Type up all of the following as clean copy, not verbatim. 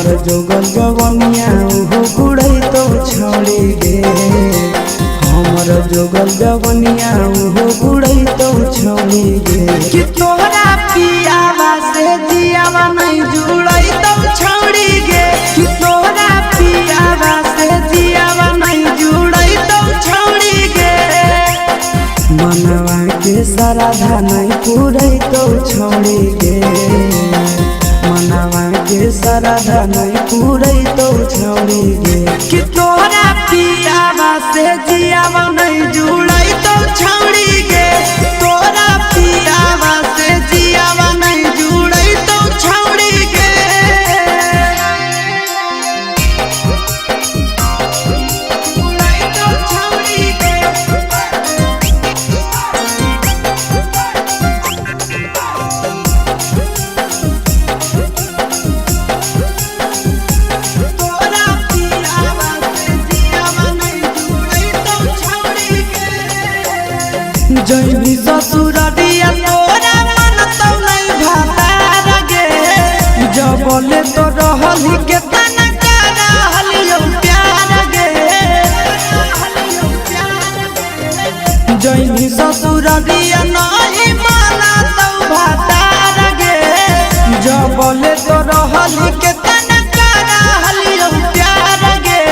हमर जोगल जवनिया उहो गुड़ै तो छोड़ी गे। हमर जोगल जवनिया उहो गुड़ै तो छोड़ी गे। कि तोहरा पियावा से जियावा नहीं जुड़ै तो छोड़ी गे। कि तोहरा पियावा से जियावा नहीं जुड़ै तो छोड़ी गे। मनवा के श्रद्धा नहीं पूरै तो छोड़ी गे। मनवा के श्रद्धा नहीं पूरै तो छोड़ी गे। कि तोहरा पियावा से जियावा नहीं जुड़ै तो छोड़ी गे। तोहरा पियावा से जियावा नहीं जुड़ै तो छोड़ी गे। जुड़ै तो छोड़ी गे। तोरा पियावा से जियावा नहीं जुड़ै तो छोड़ी गे। जैभी ससुररिया तोरा मन तो नहीं भातार गे। जबले तो रहली के तना रहलियो प्यार गे। जैभी ससुररिया नहीं माना तो भातार गे। जबले तो रहली के तना रहलियो प्यार गे।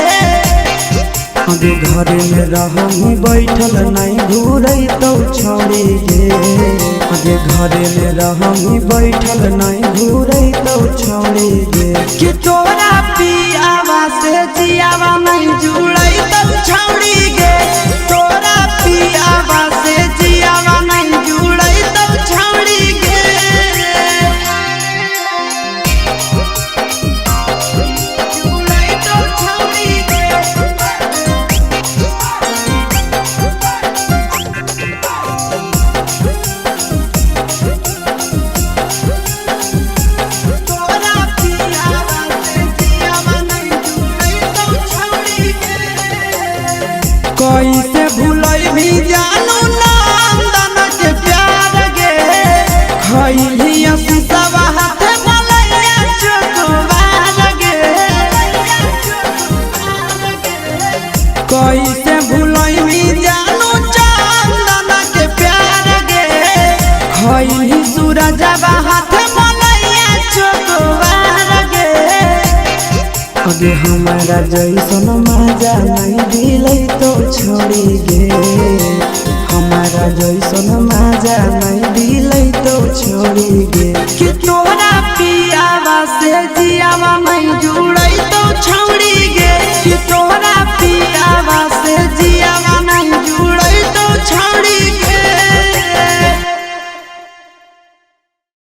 अगे घरे में रहमी बैठल नहीं घूरै तो छोड़ी गे। अगे घरे में रहमी बैठल नहीं घूरै तो छोड़ी गे। कि तोरा पियावा से जियावा नहीं जुड़ै तो छोड़ी गे। तोरा पियावा से जियावा नहीं जुड़ै तो छोड़ी गे। जुड़ै तो छोड़ी गे। तोरा पियावा से जियावा नहीं जुड़ै तो छोड़ी गे। कैसे भूलैबी जानू नंदन के प्यार गे। खैली शीशवा हाथे मलैया चोकवार गे। कैसे भूलैबी जानू चंदन के प्यार गे। खैली सूरजवा हाथे मलैया चोकवार गे। अगे हमारा जैसन मजा नहीं दिलै तो छोड़ी गे। हमारा जैसन मजा नहीं दिलै तो छोड़ी गे। कि तोरा पियावा से जियावा नहीं जुड़ै तो छोड़ी गे।